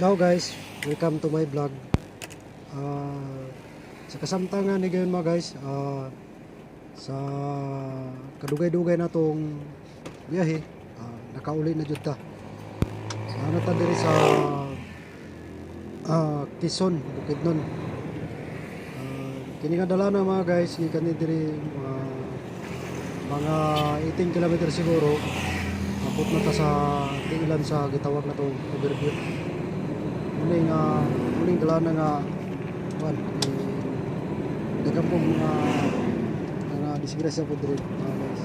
Hello guys, welcome to my vlog. Sa kasamtangan ni gayon, mga guys, sa kadugay-dugay na tong biyahe, nakauli na jud ta. Ano ta diri sa Quezon, Bukidnon. Kini nga dala na, mga guys, gikan ni diri mga 18 kilometer siguro. Abot na ta sa tiilan sa gitawag na tong overview. Muning dala na nga kuan eh, daghan pong mga disgrasya po diri, mga guys.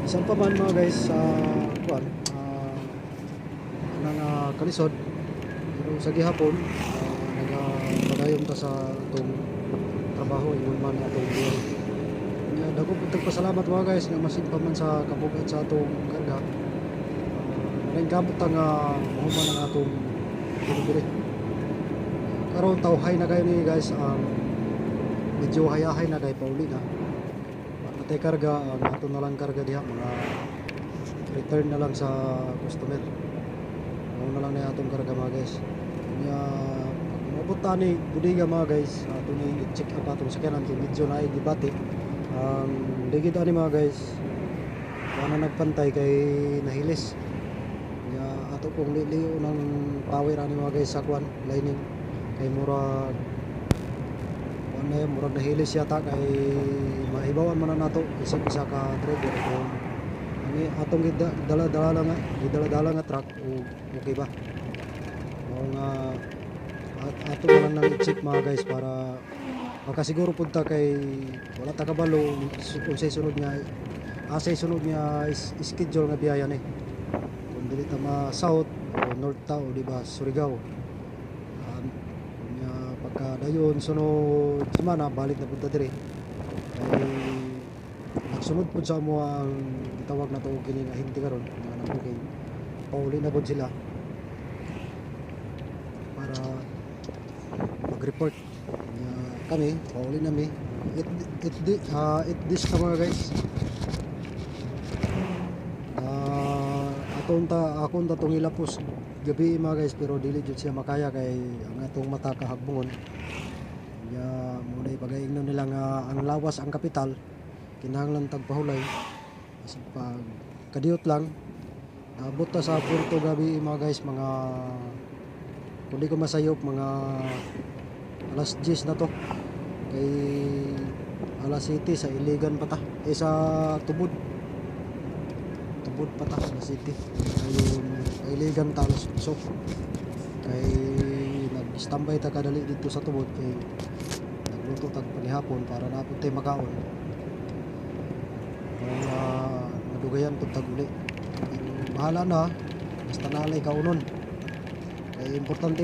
Bisan pa man, mga guys, sa kuan anang kalisod, pero sa gihapon nagapadayon ta sa atong trabaho ingon man atong biyahe. Nya dako pud pasalamat, mga guys, nga masin pa man sa kabugat sa atong karga. Uh, kamot ta nga mahuman ang atong delivery. Karon tawhay na kayo ni guys, ang medyo hayahay na kay pauli na. Wa na tay karga, ang ato na lang karga diha mga return na lang sa customer. Mao na lang na atong karga, mga guys. Nya pag moabot ta ni bodega, mga guys, ato ni i-check up atong sakyanan kay medyo naay gibati. Ang ligid ani, mga guys, wala na nagpantay kay nahilis. Nya ato pong liliyo ng power ani, mga guys, sa kwan lining kay murag kuan na yun, murag nahilis yata kay mahibawan man na nato isip isa ka driver kung ang atong gidala-dala nga truck o okay ba. Mao nga at ato na lang nang i-check, mga guys, para makasiguro pud ta kay wala ta kabalo unsay sunod nga asay sunod nga schedule nga biyaya ni, kung dili ta ma south o north ta o di ba Surigao. Nya pagka dayon sunod semana, balik na pud ta diri kay nagsunod pud sa amo ang gitawag na to kini nga ahente karon nga nag-booking. Pauli na pud sila para mag-report. Nya kami pauli na mi it it it this ka, mga guys. Aton ta akon ta tong ilapos gabi, mga guys, pero dili jud siya makaya kay ang atong mata kahagbungon. Nya mo na ipagaingnon nila nga ang lawas ang kapital, kinahanglan tag pahulay. Kasi pag kadiyot lang naabot ta sa Puerto gabi, mga guys, mga kung di ko masayop, mga alas 10 na to kay alas 7 sa Iligan pa ta, eh, sa Tubod, Tubod pa ta alas 7. Ayun, Iligan ta alas 8 kay nag-standby ta kadali dito sa Tubod kay nagluto tag panihapon para na pud tay makaon. Kung nadugayan pud tag uli, pero bahala na, basta naalay kaunon kay importante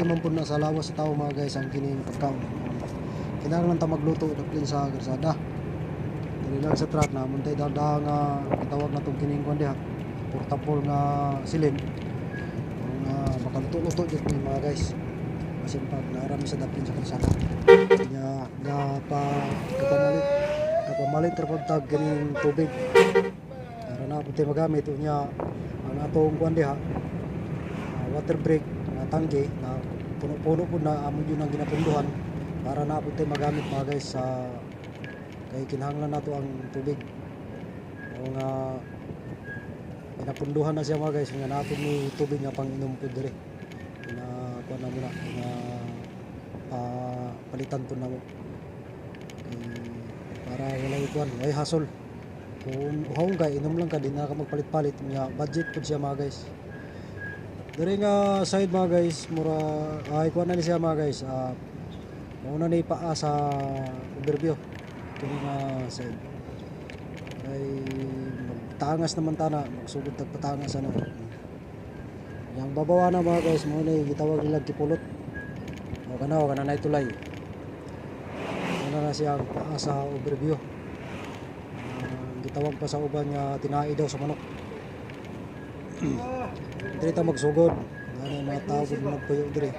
man pud na sa lawas sa tao, mga guys, ang kining pagkaon. Kinahanglan ta magluto daplin sa kalsada. Dili lang sa truck na muntay dada nga gitawag na tong kining kuan diha, portable nga silin nga makaluto-luto jud ni, mga guys, kasi pag naarami sa daplin sa kalsada. Nya nga pa kapamalit ra pud tag kining tubig para na pud tay magamit. Unya ang atong kuan diha, water break nga tangke na puno-puno pud na, amo yun ang ginapunduhan para na pud tay magamit, mga guys, sa kay kinahanglan nato ang tubig. O nga ginapunduhan na siya, mga guys, nga naa pud ni tubig nga pang inom pud diri. Na kuan na muna nga pa palitan pud namo kay para walay kuan, walay hasol. Kung uhawon ka, inom lang ka, di na ka magpalit-palit. Nga budget pud siya, mga guys. Diri nga side, mga guys, mura ay kuan na ni siya, mga guys, mao na ni paa sa overview kini nga side kay magtangas naman ta na magsugod tag patangas ano. Yang babawa na, mga guys, mao na gitawag nila Kipulot o kana o kana na tulay. Mao na siya ang paa sa overview. Gitawag pa sa uban nga tinai daw sa manok. Diri ta magsugod. Ano mga tao gud nagpuyo diri.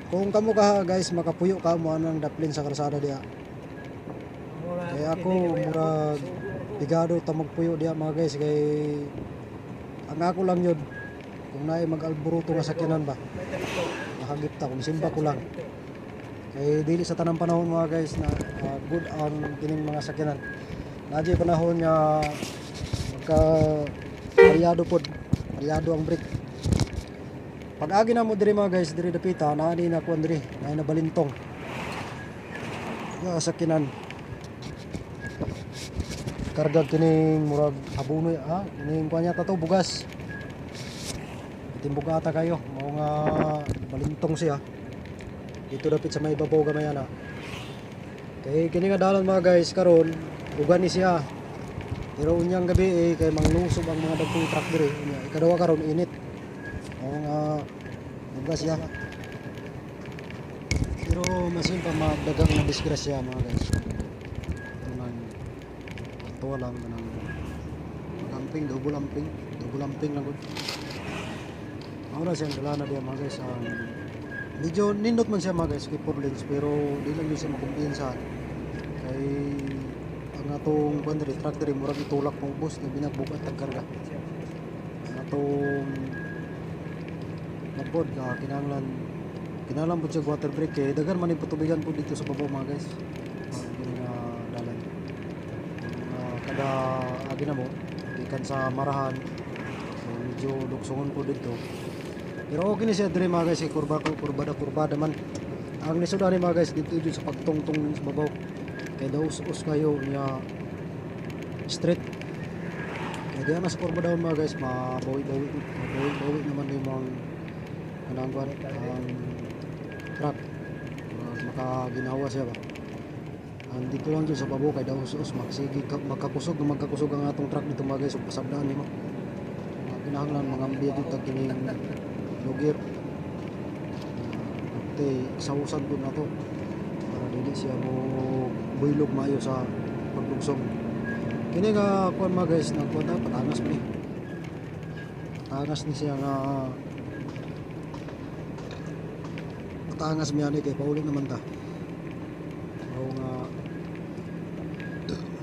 Kung kamo ka guys makapuyo ka mo anang daplin sa kalsada diha. Kaya ako murag bigado ta magpuyo diha, mga guys, kay Ang ako lang yun, kung naay mag-alboruto nga sakyanan ba, nakagip ta kung simba ko lang. Kay dili sa tanang panahon, mga guys, na good ang kining mga sakyanan. Naa panahon nga magka paryado pod, paryado ang brake. Pag agi na mo diri, mga guys, diri dapita, naa ni na kuan diri, naa na balintong. Ya sakyanan. Karga kining murag habunoy ah, kining kuan yata to, bugas. Itim bugata kayo, mao nga balintong siya. Dito dapit sa may babaw gamay ana. Kay kini nga dalan, mga guys, karon ugan ni siya. Pero unyang gabi eh, kay manglusob ang mga dagkong truck diri. Unya ikaduha karon init. Mao nga bugas siya. Pero masin pa magdagang na disgrasya, mga guys. Ito nang tuwa lang kanang amping, double amping, double amping lang gud. Mao na siyang dala na diya, mga guys. Ang medyo nindot man siya, mga guys, kay 4 lanes, pero di lang yun siya makumpiyansahan. Kay ang atong kuan diri, truck diri, murag itulak mo ubos na binagbugat tag karga. Ang atong nagod ka kinahanglan kinahanglan pud siya water brake kay daghan man yung patubigan po dito sa babaw, mga guys. Ang kini nga dalan. Ang kada agi na mo gikan sa Marahan, so medyo luksungon po dito. Pero okay ni siya diri, mga guys, kay kurba kurbada kurbada man. Ang lisod ani, mga guys, dito jud sa pagtungtong sa babaw. Kay daw us kayo niya straight. Kaya diyan na sa kurba daw, mga guys, mabawi-bawi mabawi-bawi naman yung mga kanang kuan ang truck. Murag makaginawa siya ba. Ang dito lang dyan sa babaw kay daw us magsige magkakusog na magkakusog ang atong truck dito, mga guys, ug pasabdaan nimo. Mga kinahanglan mga ambiya dito kining lugir. Ate, sausan po na to para dili siya mo buylog maayo sa paglugsong. Kini nga kuan, mga guys, nagkuan ta patangas ni. Patangas ni siya nga patangas mi ani kay pauli naman ta. Mao nga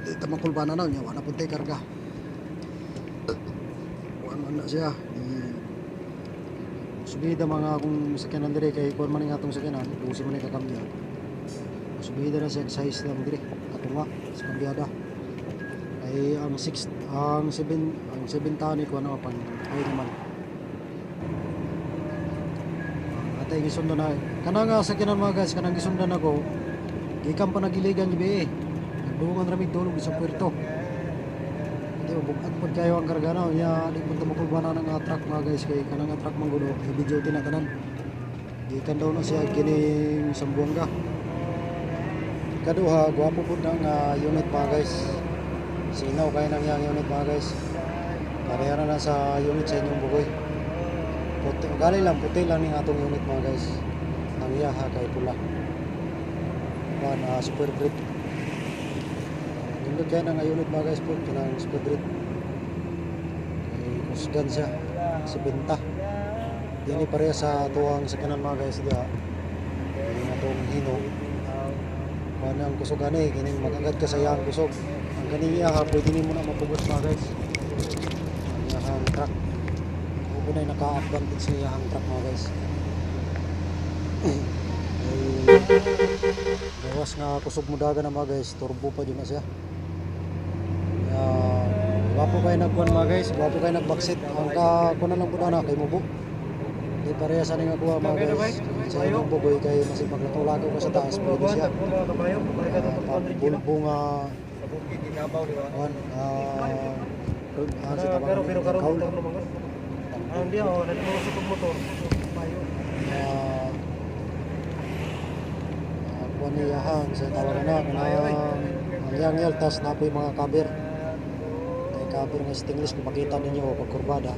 di ta makulbana na niya, wala pud tay karga. Kuan man na siya. Di subida mga akong sakyanan dire kay kuan man ning atong sakyanan, 12 man ni kakambya. Subida na siya size lang dire katunga sa kambyada. Ay ang 6, ang 7, ang 7 tani ko ano pang ay naman. Atay gisundan na kana nga sakyanan, mga guys, kanang gisundan ako gikan pa nagiligan gabi eh. Nagdungan ra mig dulog sa puerto. Di bugat pod kayo ang karga na nya, di pud ta makulbana ng truck, mga guys, kay kanang nga truck man gud oh, heavy duty na tanan. Gikan daw na siya kining Zamboanga. Kaduha, gwapo pud na nga unit, mga guys. Sinaw kay nang yang unit, mga guys. Pareha na lang sa unit sa inyong bugoy. Puti, gali lang puti lang ning atong unit, mga guys. Ang iyaha kay pula. Kuan super grip. Nindot kay na nga unit, mga guys, po kanang super grip. Kay kusgan siya si benta. Dili pareha sa tuwang sa kanan, mga guys, diha. Kini atong Hino. Kuan ang kusog ani kining magagad ka sa iyang kusog. Ang ganing iya ha, pwede nimo na mapugos, mga guys. Ang iyahang truck. Ubo na naka-advantage sa iyahang truck, mga guys. Ay gawas nga kusog mo dagan na, mga guys, turbo pa jud na siya. Kaya gwapo kayo nagkuan, mga guys, gwapo kayo nag-backseat. Ang ka kuan na lang pud ana kay mubo. Di pareha sa ning ako, mga guys. Sa inyong bugoy kay masig maglakaw-lakaw ka sa taas, pwede siya. Bulbo nga kuan sa tawag Pero pero karon kaul. Motor naman. Ah, hindi ako nagmusok og motor. Payo. Kuan niya hang sa tawag na kanang ang yang yal tas napoy mga cover. Ay cover nga stainless kung makita ninyo pag kurbada.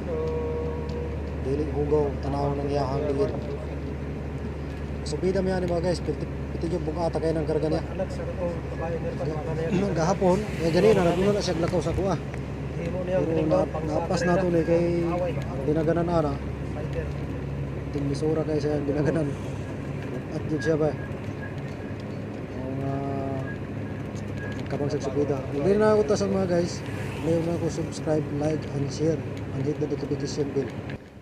Dili hugaw tanaw ng iyahang ligid. Subida mi ani, mga guys, piti piti yung bugata kayo ng karga niya. Anak sa katong babae niya pa mga niya. Nang gahapon, eh ganina naguna na siya glakaw sa kuha. Himo niya Pero na, napas na to ni kay ang dinaganan ana, Fighter. ting misura kay siya ang dinaganan. At yun siya ba? Ang nagkabang sa subida. Hindi na ako tasan, mga guys. Ngayon na ako subscribe, like, and share. Anhid na notification bell.